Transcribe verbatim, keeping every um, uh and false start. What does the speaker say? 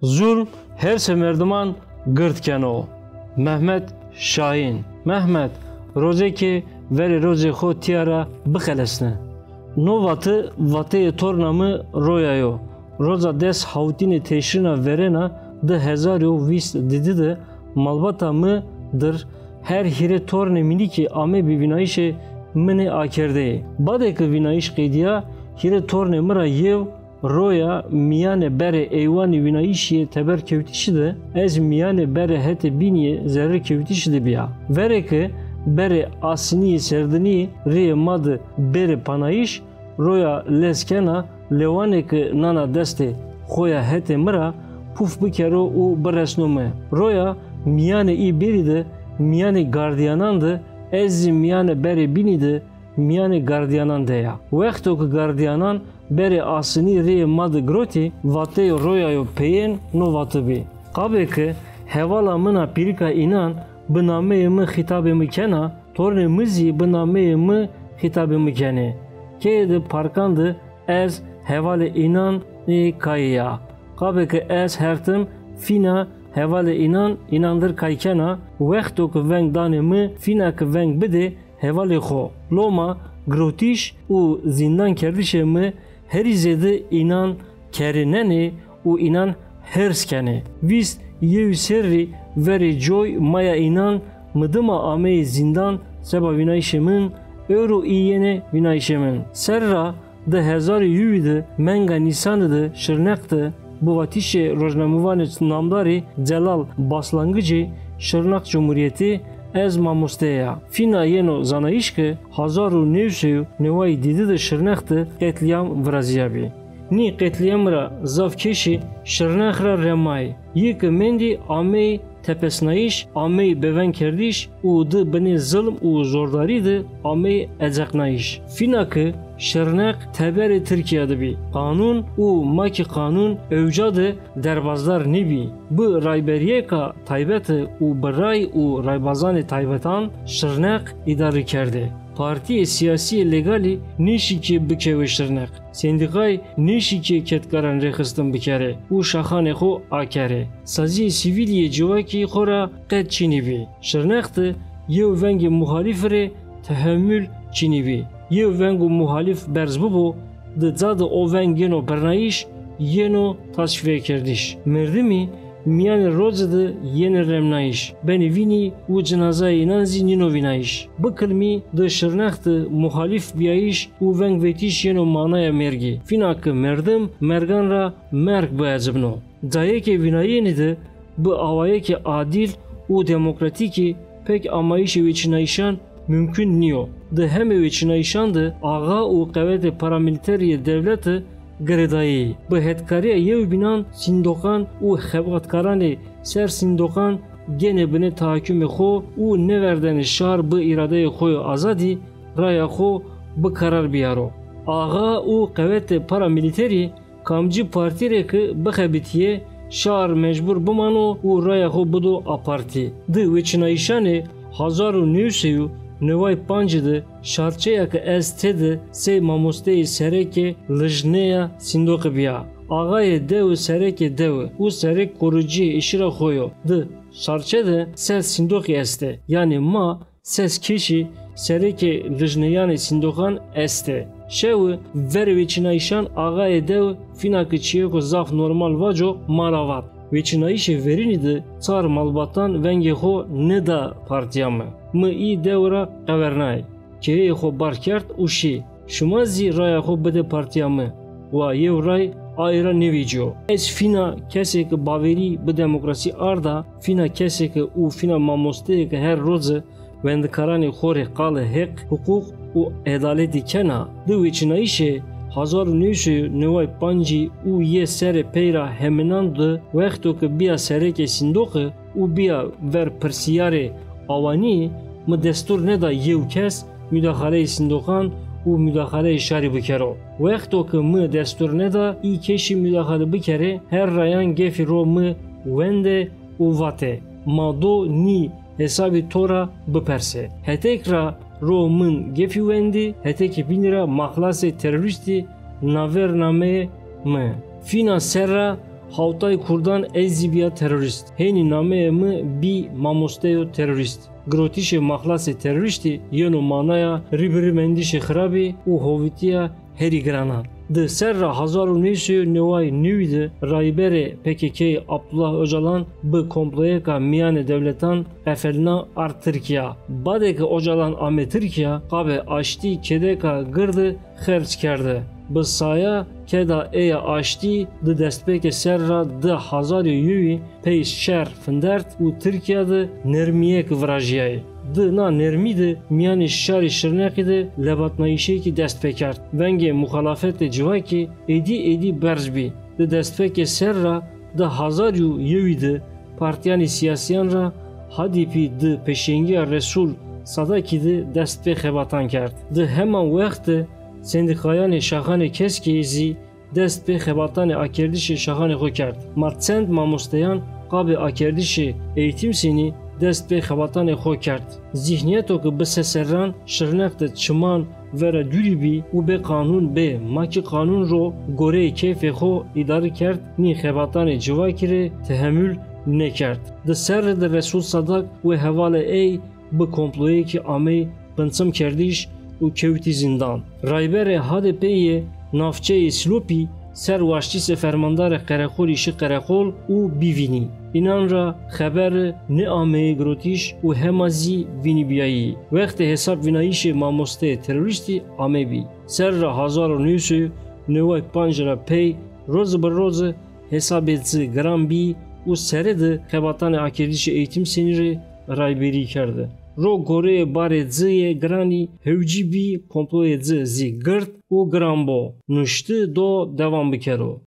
Zulm her se merdiman gird keno. Mehmet Şahin. Mehmet, rozekê verê rozê xo tiya ra bixelesne. No vati, vateyê torna mi Roya yo. Roza des hawtînê teşrîna verêna di hezar û vîst didi de malbata mi dir her hîrê tornê mînîkî amê bi vînayîşê min ê akerdeyê. Badê ki vînayîş qediya, hîrê tornê mi ra yew Roya mîyanê berê eywanê vînayîşî yê teber kewtişî de, ez mîyanê berê hetê bînî yê zerrê kewtişî de bîya. Verê ki berê asinî yê serdinî rêyê ma de bêrê panayîş, Roya lez kena lêwanê ki nana destê xo ya hetê mi ra puf bikero û biresno mi. Roya mîyanê î bêrî de mîyanê gardîyanan de, ez zî mîyanê berê bînî de mîyanê gardîyanan de ya. Wexto ki gardîyanan berê asinî rêyê ma de girotî, vateyê Roya yo peyên no vati bî. Qabê ki hevala min a pîrika înan bi nameyê mi xîtabê mi kena, tornê mi zî bi nameyê mi xîtabê mi kenê. Keyê de parkan de ez hevalê înan ê kayê ya. Qabê ki ez hertim fîna hevalê înan, înan dir kay kena, wexto ki veng danê mi, fîna ki veng bidê, hevalê xo. Loma girotîş û zîndan kerdişê mi herî zêde înan kerê nenê û înan hêrs kenê. Vîst yew serrî verê coy maya înan mi dima ameyê zîndan seba vînayîşê min, ewro î yenê vînayîşê min. Serra di hezar û yewî de menga Nîsanê de Şirnex de bi vatişê rojnamevanê namdarî Celal Baslangicî Şirnex Cumhuriyetî ez mamoste ya. Fîna yeno zanayîş ke hezar û new sey û neway dîdi de Şirnex de qetlîam virazîyabî. Nî qetlîam ra zaf keşî Şirnex ra remayî. Yê ke mendî ameyî tepesnayîş, ameyî bevenkerdiş û di binê zilm û zordarî de ameyî eceqnayîş. Fîna ke Şirnex teberê Tirkîya de bî, qanûn û makî qanûn ewca de derbazdar nîbî. Bi rayberiyêka taybete û bi ray û raybazanê taybetan Şirnex îdare kerdê. Partiyê siyasî yê legalî nêşîkê bikewê Şirnex. Sendîkayê nêşîkê kedkaran rêxistin bikerê û şaxanê xo akerê. Saziyê sivîlî yê civakî xo ra qet çinîbî. Şirnex de yew vengê muxalîf rê tehemûl çinîbî. Yew veng û muxalîf berz bibo, di ca de o veng yeno birnayîş, yeno tasfîyekerdiş. Merdimî mîyanê roce de yenê remnayîş. Benî vînî û cinazayê înan zî nîno vînayîş. Bi kilmî di Şirnex de muxalîf bîyayîş û veng vetîş yeno manaya mergî. Fîna ke merdim mergan ra merg biecibno. Cayêkê vînayînî de bi awayekê adîl û demokratîkî pek amayîşê wêçînayîşan mumkun nîyo. Di hemê wêçînayîşan de axa û qewetê paramîlîterî yê dewlete girêdayî. Bi hetkarîya yewbînan sîndoqan û xebatkaranê ser sîndoqan genê binê tahakumê xo û nêverdenê şar bi îradeyê xo yo azadî raya xo bi karar biyaro. Axa û qewetê paramîlîterî kamcî partî rê ke bixebitîyê, şar mecbûr bimano û raya xo bido a partî. Di wêçînayîşanê hezar û new sey û neway pancî de şarçeya ke ez tê de sey mamosteyê serekê lijneya sîndoqê bîya. Axayê dewe serekê dewe û serek koriciyê îşîra xo yo. Di şarçe de sed sîndoqî estê. Yanî ma sed keşî serekê lijneyanê sîndoqan estê. Şewi verê wêçînayîşan axayê dew fîna ke çiyêko zaf normal vaco ma ra vat: Wêçînayîşê verînî de çar malbatan vengê xo neda partîya mi. Mi î dew ra qewernay. Keyeyê xo bar kerd û şî. Şima zî raya xo bide partîya mi. Wa yew ray ayê ra nêvecîyo. Ez fîna kesê ke bawerî bi demokrasî arda, fîna kesê ke û fîna mamosteyê ke her roze wendikaranê xo rê qalê heq, hiqûq û edaletî kena. Di wêçînayîşê hezar û new sey û neway pancî û yê serê pey ra heminan de wexto ke bîya serekê sîndoqê û bîya ver pirsiyarê awanî, mi destûr neda yew kes mudaxaleyê sîndoqan û mudaxaleyê şarî bikero. Wexto ke mi destûr neda î keşî mudaxale bikerê, her rayan gefî ro mi wende û vate: Ma do nî hesabî to ra biperse. Hetek ra ro min gefî wendî, hetekê bînî ra maxlasê terorîstî naver nameyê mi. Fîna serra Hawtay Kurdan ey zî biya terorîst. Hênî nameyê mi bî mamosteyo terorîst. Girotîşê maxlasê terorîstî yeno manaya rîbirimendîşê xirabî û hovîtiya herî giranan. Di serra hezar û neh sed û neway newî de rayberê P K K'yê Abdullah Ocalan bi komployeka mîyanê dewletan qefelna ard Tirkiya. Badê ke Ocalan ame Tirkiya, qabê aştî kêdeka girde xerc kerde. Bi saya keda ê ya aştî di destpêkê serra di hezar û yewî pey şer findert û Tirkiya di nermiyek virajiyayê. Di na nermî de mîyanê şarê Şirnexî de lebatnayîşekî dest pê kerd. Vengê muxalafetê civakî êdî êdî berz bî. Di destpêkê serra di hezar û yewî de partiyanê siyasiyan ra H D P di pêşengiya Resûl Sadakî de dest pê xebatan kerd. Di heman wext de sendîkayanê şaxanê Keskê zî dest pê xebatanê akerdişê şaxanê xwe kerd. Ma çend mamosteyan qabê akerdişê Eğitim Senî dest pê xebatanê xwe kerd. Zîhniyeto ke bi seserran Şirnex de çiman vera dûrî bî û bê qanûn bê, ma kî qanûn ro goreyê keyfê xwe îdare kerd, nî xebatanê civakî rê tehemûl nêkerd. Di serrî de Resûl Sadak wê hevalê ey bi komployekî ameyî binçimkerdîş û kewtî zîndan. Rayberê H D P'yê navçeyê Silopî ser waştîsê fermandarê qereqolî şi qereqol û bîvînî. Înan ra xeber nêameyê girotîş û hema zî vînîbiyayî. Wextê hesabvînayîşê mamosteyê terorîstî amebî. Serra hezar û neh sed û neway pênc ra pey roz bi roz hesabê ci giran bî û serê di xebatanê akerdişê Eğitim Senî rê rayberî kerde. Ro goreyê barê ci yê giranî hewcî bî, komployê ci zî gird û giran bo. Nuşti do dewam bikero.